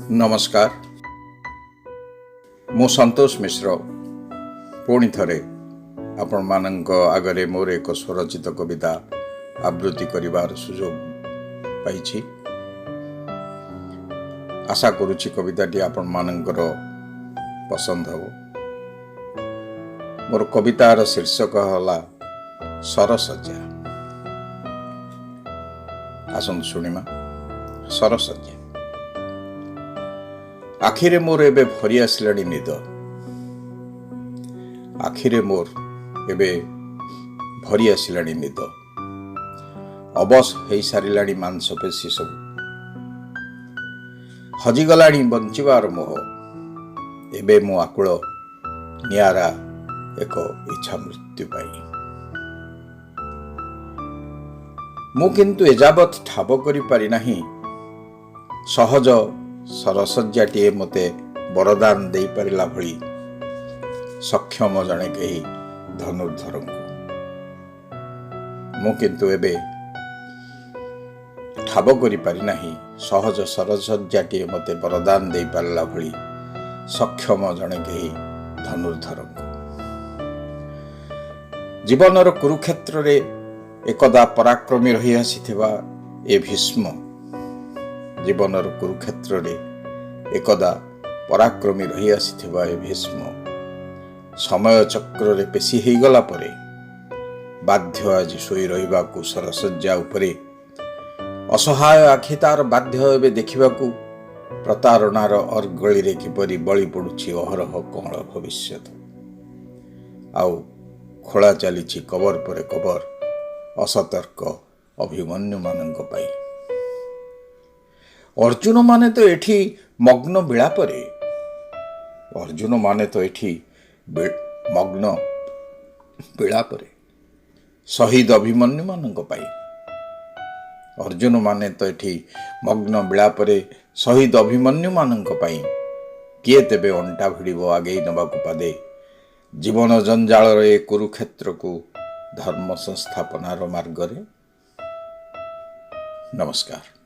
ନମସ୍କାର, ମୁଁ ସନ୍ତୋଷ ମିଶ୍ର ପୁଣି ଥରେ ଆପଣମାନଙ୍କ ଆଗରେ ମୋର ଏକ ସ୍ୱରଚିତ କବିତା ଆବୃତ୍ତି କରିବାର ସୁଯୋଗ ପାଇଛି। ଆଶା କରୁଛି କବିତାଟି ଆପଣମାନଙ୍କର ପସନ୍ଦ ହେବ। ମୋର କବିତାର ଶୀର୍ଷକ ହେଲା ସରଶଯ୍ୟା। ଆସନ୍ତୁ ଶୁଣିମା ସରଶଯ୍ୟା। ଆଖିରେ ମୋର ଏବେ ଭରି ଆସିଲାଣି ନିଦ। ଆଖିରେ ମୋର ଏବେ ଭରି ଆସିଲାଣି ନିଦ। ଅବଶ ହେଇସାରିଲାଣି ମାଂସପେଶୀ ସବୁ। ହଜିଗଲାଣି ବଞ୍ଚିବାର ମୋହ। ଏବେ ମୁଁ ଆକୁଳ ନିଆରା ଏକ ଇଚ୍ଛା ମୃତ୍ୟୁ ପାଇଁ। ମୁଁ କିନ୍ତୁ ଏଯାବତ୍ ଠାବ କରିପାରିନାହିଁ, ସହଜ ସରଶଯ୍ୟାଟିଏ ମୋତେ ବରଦାନ ଦେଇପାରିଲା ଭଳି ସକ୍ଷମ ଜଣେ କେହି ଧନୁର୍ଦ୍ଧରଙ୍କୁ। ମୁଁ କିନ୍ତୁ ଏବେ ଠାବ କରିପାରିନାହିଁ, ସହଜ ସରଶଯ୍ୟାଟିଏ ମୋତେ ବରଦାନ ଦେଇପାରିଲା ଭଳି ସକ୍ଷମ ଜଣେ କେହି ଧନୁର୍ଦ୍ଧରଙ୍କୁ। ଜୀବନର କୁରୁକ୍ଷେତ୍ରରେ ଏକଦା ପରାକ୍ରମୀ ରହି ଆସିଥିବା ଏ ଭୀଷ୍ମ, ଜୀବନର କୁରୁକ୍ଷେତ୍ରରେ ଏକଦା ପରାକ୍ରମୀ ରହି ଆସିଥିବା ଏ ଭୀଷ୍ମ ସମୟ ଚକ୍ରରେ ପେଶି ହେଇଗଲା ପରେ ବାଧ୍ୟ ଆଜି ଶୋଇ ରହିବାକୁ ସରଶଯ୍ୟା ଉପରେ। ଅସହାୟ ଆଖି ତାର ବାଧ୍ୟ ଏବେ ଦେଖିବାକୁ ପ୍ରତାରଣାର ଅର୍ଗଳିରେ କିପରି ବଳି ପଡୁଛି ଅହରହ କଅଁଳ ଭବିଷ୍ୟତ, ଆଉ ଖୋଳା ଚାଲିଛି କବର ପରେ କବର ଅସତର୍କ ଅଭିମନ୍ୟୁମାନଙ୍କ ପାଇଁ। ଅର୍ଜୁନମାନେ ତ ଏଠି ମଗ୍ନ ବିଳାପରେ, ଅର୍ଜୁନମାନେ ତ ଏଠି ମଗ୍ନ ବିଳାପରେ ଶହୀଦ ଅଭିମନ୍ୟୁମାନଙ୍କ ପାଇଁ। ଅର୍ଜୁନମାନେ ତ ଏଠି ମଗ୍ନ ବିଳାପରେ ଶହୀଦ ଅଭିମନ୍ୟୁମାନଙ୍କ ପାଇଁ। କିଏ ତେବେ ଅଣ୍ଟା ଭିଡ଼ିବ ଆଗେଇ ନେବାକୁ ପାଦେ ଜୀବନ ଜଞ୍ଜାଳର ଏ କୁରୁକ୍ଷେତ୍ରକୁ ଧର୍ମ ସଂସ୍ଥାପନାର ମାର୍ଗରେ? ନମସ୍କାର।